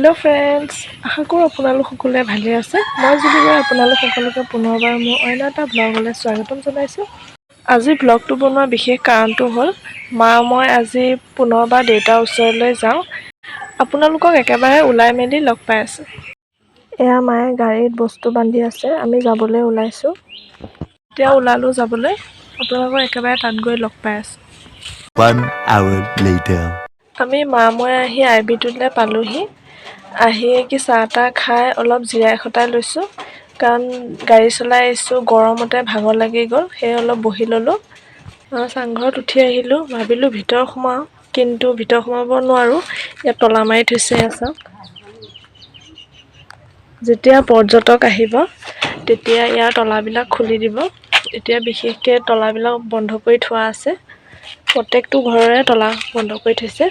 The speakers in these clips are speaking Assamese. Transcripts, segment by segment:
হেল্ল' ফ্ৰেণ্ডছ, আশা কৰোঁ আপোনালোক সকলোৱে ভালে আছে। মই জুলি আপোনালোক সকলোকে পুনৰবাৰ মোৰ অন্য এটা ব্লগলৈ স্বাগতম জনাইছোঁ। আজি ব্লগটো বনোৱাৰ বিশেষ কাৰণটো হ'ল, মা মই আজি পুনৰবাৰ দেউতাৰ ওচৰলৈ যাওঁ। আপোনালোকক একেবাৰে ওলাই মেলি লগ পাই আছোঁ। এয়া মায়ে গাড়ীত বস্তু বান্ধি আছে, আমি যাবলৈ ওলাইছোঁ। এতিয়া ওলালোঁ যাবলৈ, আপোনালোকক একেবাৰে তাত গৈ লগ পাই আছোঁ। One hour later. আমি মা মই আহি আই বিটোলৈ পালোহি। আহি কি চাহ তাহ খাই অলপ জিৰাই খটাই লৈছোঁ, কাৰণ গাড়ী চলাই আহিছোঁ, গৰমতে ভাগৰ লাগি গ'ল, সেয়ে অলপ বহি ল'লোঁ। চাংঘৰত উঠি আহিলোঁ, ভাবিলোঁ ভিতৰ সোমাওঁ, কিন্তু ভিতৰ সোমাব নোৱাৰোঁ, ইয়াত তলা মাৰি থৈছে। এয়া চাওক, যেতিয়া পৰ্যটক আহিব তেতিয়া ইয়াৰ তলাবিলাক খুলি দিব। এতিয়া বিশেষকৈ তলাবিলাক বন্ধ কৰি থোৱা আছে, প্ৰত্যেকটো ঘৰৰে তলা বন্ধ কৰি থৈছে।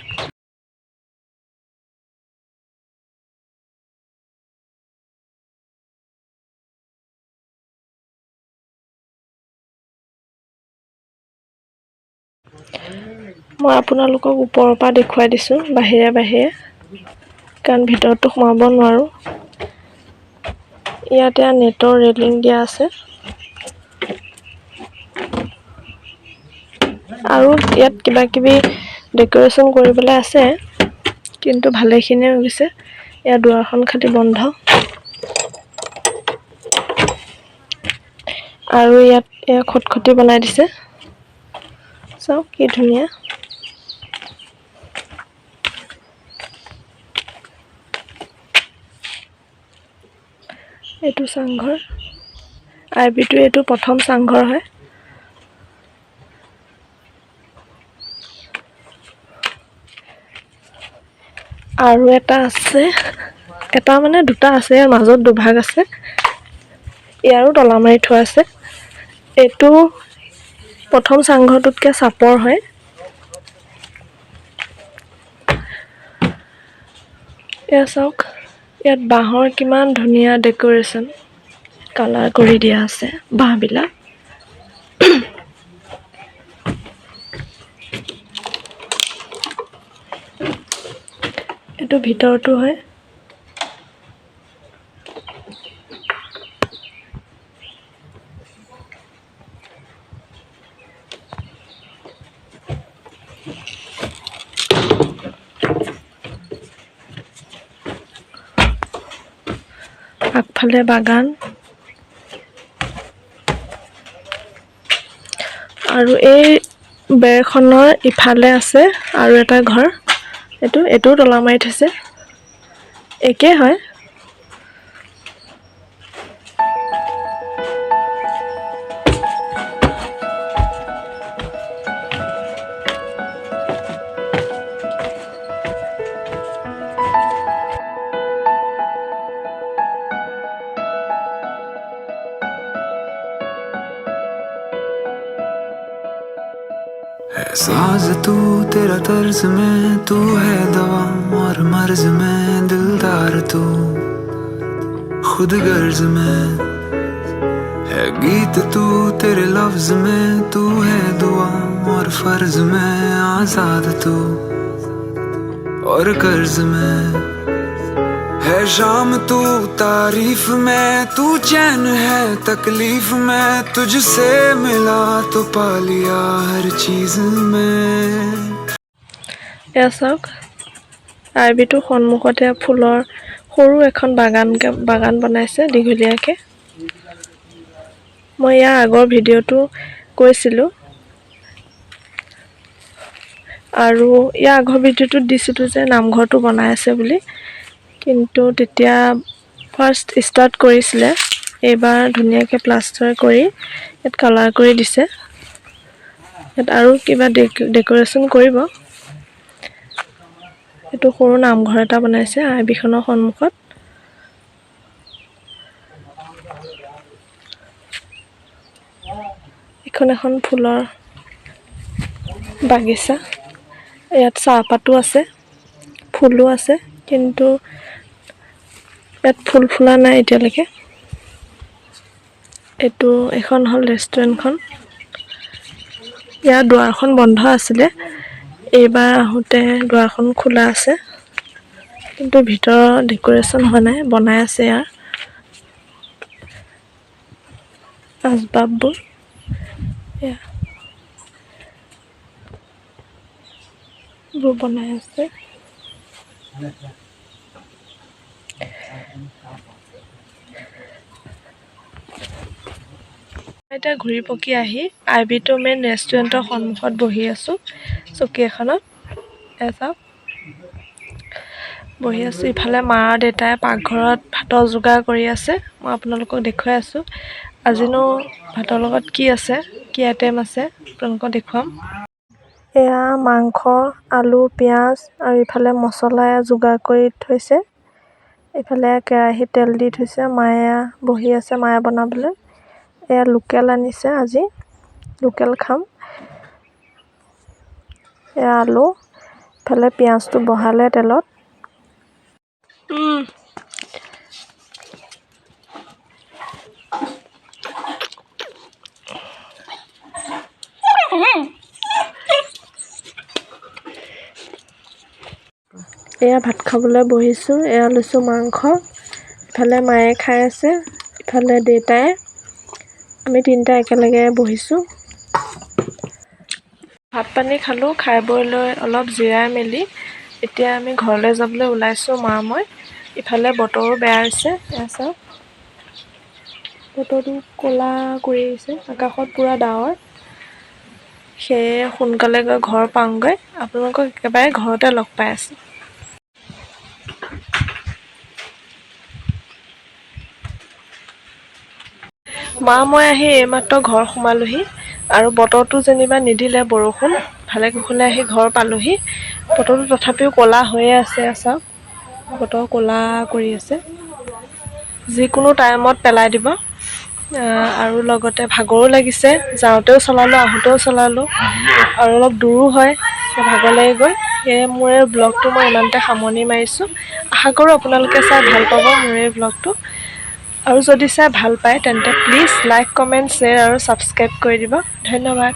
মই আপোনালোকক ওপৰৰ পৰা দেখুৱাই দিছোঁ বাহিৰে বাহিৰে, কাৰণ ভিতৰতো সোমাব নোৱাৰোঁ। ইয়াতে নেটৰ ৰেলিং দিয়া আছে আৰু ইয়াত কিবা কিবি ডেক'ৰেশ্যন কৰিবলৈ আছে, কিন্তু ভালেখিনিয়ে হৈ গৈছে। ইয়াৰ দুৱাৰখন খালি বন্ধ। আৰু ইয়াত এয়া খটখটি বনাই দিছে, চাওক কি ধুনীয়া। এইটো চাংঘৰ, আই বিটো এইটো প্ৰথম চাংঘৰ হয়। আৰু এটা আছে, এটা মানে দুটা আছে, ইয়াৰ মাজত দুভাগ আছে। ইয়াৰো তলা মাৰি থোৱা আছে। এইটো প্ৰথম চাংঘৰটোতকৈ চাপৰ হয়। এয়া চাওক, ইয়াত বাঁহৰ কিমান ধুনীয়া ডেক'ৰেশ্যন কালাৰ কৰি দিয়া আছে বাঁহবিলাক। এইটো ভিতৰটো হয়। আগফালে বাগান আৰু এই বেৰখনৰ ইফালে আছে আৰু এটা ঘৰ। এইটোও তলা মাৰি থৈছে, একে হয়। है साज तू तेरा तर्ज में, तू है दवा और मर्ज में, दिलदार तू खुद गर्ज में है, गीत तू तेरे लफ्ज में, तू है दुआ और फर्ज में, आजाद तू और कर्ज में है, शाम तू तारीफ में, तू चैन है तकलीफ में, तुझसे मिला तो पा लिया हर चीज में। এয়া চাওক, আই বিটোৰ সন্মুখতে ফুলৰ সৰু এখন বাগান বনাইছে দীঘলীয়াকৈ। মই ইয়াৰ আগৰ ভিডিঅ'টো কৈছিলোঁ আৰু ইয়াৰ আগৰ ভিডিঅ'টোত দিছিলোঁ যে নামঘৰটো বনাই আছে বুলি, কিন্তু তেতিয়া ফাৰ্ষ্ট ষ্টাৰ্ট কৰিছিলে। এইবাৰ ধুনীয়াকৈ প্লাষ্টাৰ কৰি ইয়াত কালাৰ কৰি দিছে। ইয়াত আৰু কিবা ডেক'ৰেশ্যন কৰিব। এইটো সৰু নামঘৰ এটা বনাইছে আই বিখনৰ সন্মুখত। এইখন এখন ফুলৰ বাগিচা। ইয়াত চাহপাতো আছে, ফুলো আছে, কিন্তু ইয়াত ফুল ফুলা নাই এতিয়ালৈকে। এইটো এখন হ'ল ৰেষ্টুৰেণ্টখন। ইয়াৰ দুৱাৰখন বন্ধ আছিলে, এইবাৰ আহোঁতে দুৱাৰখন খোলা আছে। কিন্তু ভিতৰৰ ডেক'ৰেশ্যন হোৱা নাই, বনাই আছে। ইয়াৰ আচবাববোৰ এয়া এইবোৰ বনাই আছে। এতিয়া ঘূৰি পকি আহি আই বি টু মেইন ৰেষ্টুৰেণ্টৰ সন্মুখত বহি আছোঁ, চকী এখনত। এয়া চাওক, বহি আছোঁ। ইফালে মা আৰু দেউতাই পাকঘৰত ভাতৰ যোগাৰ কৰি আছে। মই আপোনালোকক দেখুৱাই আছোঁ আজিনো ভাতৰ লগত কি আছে, কি আইটেম আছে, আপোনালোকক দেখুৱাম। এয়া মাংস, আলু, পিঁয়াজ আৰু ইফালে মছলা যোগাৰ কৰি থৈছে। ইফালে কেৰাহীত তেল দি থৈছে। মায়ে বহি আছে, মায়ে বনাবলৈ। এয়া লোকেল আনিছে আজি, লোকেল খাম। এয়া আলু, ইফালে পিঁয়াজটো বহালে তেলত। এয়া ভাত খাবলৈ বহিছোঁ। এয়া লৈছোঁ মাংস, ইফালে মায়ে খাই আছে, ইফালে দেউতাই, আমি তিনিটা একেলগে বহিছোঁ। ভাত পানী খালোঁ, খাই বৈ লৈ অলপ জিৰাই মেলি এতিয়া আমি ঘৰলৈ যাবলৈ ওলাইছোঁ, মা মই। ইফালে বতৰো বেয়া হৈছে। এয়া চাওক, বতৰটো ক'লা কৰি আহিছে, আকাশত পূৰা ডাৱৰ। সেয়ে সোনকালে গৈ ঘৰ পাওঁগৈ। আপোনালোকক একেবাৰে ঘৰতে লগ পাই আছোঁ। মা মই আহি এইমাত্ৰ ঘৰ সোমালোহি আৰু বতৰটো যেনিবা নিদিলে বৰষুণ, ভালে কুশলে আহি ঘৰ পালোহি। বতৰটো তথাপিও ক'লা হৈয়ে আছে। চাওক, বতৰ ক'লা কৰি আছে, যিকোনো টাইমত পেলাই দিব। আৰু লগতে ভাগৰো লাগিছে, যাওঁতেও চলালোঁ, আহোঁতেও চলালোঁ, আৰু অলপ দূৰো হয়, ভাগৰ লাগি গ'ল। সেয়ে মোৰ এই ব্লগটো মই ইমানতে সামৰণি মাৰিছোঁ। আশা কৰোঁ আপোনালোকে চাই ভাল পাব মোৰ এই ব্লগটো, আৰু যদি চাই ভাল পায় তেন্তে প্লিজ লাইক, কমেণ্ট, শ্বেয়াৰ আৰু ছাবস্ক্ৰাইব কৰি দিব। ধন্যবাদ।